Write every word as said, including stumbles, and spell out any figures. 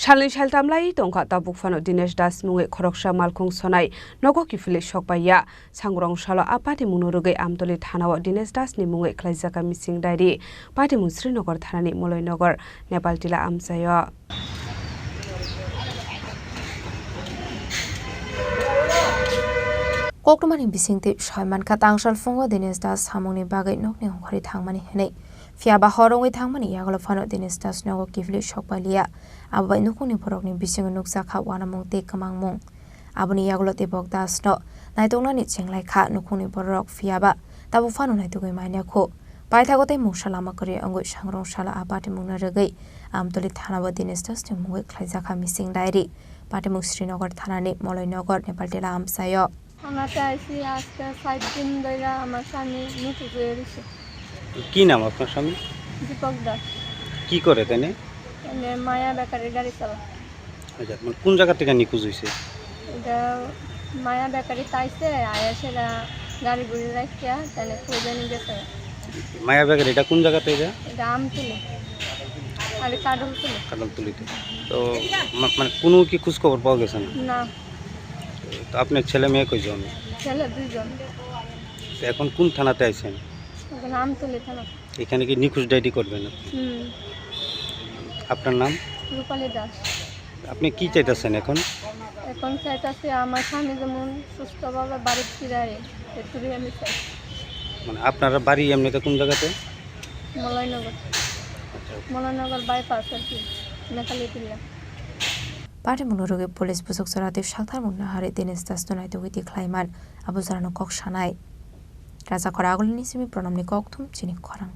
Salni saltam lai tongkha tabuk phano Dinesh Das mungwi khoroksa malkhung sonai nogo kiphilwi sokpaiya. Sangrong salo a patimungno rwgwi Amtoli thanao Dinesh Das ni mungwi khlaijak mising diary. Patimung Srinagar thanani Moloinagar Nepal Tila amchaio. Koktwmani bisingtwi soi mankha, tangsal phungo Dinesh Das samungni bagwi nokni ongkhorwi thangmani hwnwi. Phiya ba hor wngwi thangmani yagulo phano Dinesh Das nogo kiphilwi sokpailiya. Abo bai nukhungni borokni bisingo nukjakha uanamung tei kwmangmung. Aboni yagulo Dipok Das no naituknani chenglaikha nukhungni bororok, phiya ba tabuk phano naitugwi manya khu. Paithago tei mungsa lama kwrwi wngwi sangrong salo a patimungno rwgwi Amtoli thanao Dinesh Das ni mungwi khlaijakha mising diary. Patimung Srinagar thanani Moloinagar Nepal Tila amchaio. থানাতে আইছি আজকে সাত দিন ধইরা, আমার স্বামী নিখোঁজ হয়ে গেছে। কি নাম আপনার স্বামী? দীপক দাস। কি করে তেনে? এনে মায়া বেকারি গাড়ি চালা। আচ্ছা, মানে কোন জায়গা থেকে নিখোঁজ হয়েছে? এটা মায়া বেকারি তাইছে, আয়া সেটা গাড়ি ঘুরে রাখিয়া তাহলে খুঁজে নিয়ে গেছে। মায়া বেকারি এটা কোন জায়গাতে এটা? এটা আমতলি। আরে কাডলতলি। কাডলতলিতে। তো মা-, মানে কোনো কি খোঁজ খবর পাওয়া গেছে না? না। তো আপনার ছেলে মেয়ে কয়জন? ছেলে দুইজন। তো এখন কোন থানাতে আছেন? এখন আমতলি থানা। এখানে কি নিখোঁজ ডায়েরি করবেন আপনি? হুম। আপনার নাম? রূপালী দাস। আপনি কি চাইতেছেন এখন? এখন চাইতেছি আমার স্বামী যেমন সুস্থভাবে বাড়ি ফিরে আয়, এটুকুই আমি চাই। মানে আপনারা বাড়ি এমনিতে কোন জায়গাতে? মলয়নগর। আচ্ছা। মলয়নগর বাইপাস আর কি, নেখালি Tilla. Patimungno rwgwi police busuk chora tei sakthar mungna hari Dinesh Das no naitugwi tikhlaiman, abo jorano kok sanai. Rajakhor Agulini simi Pranamni kokthum chini khorang.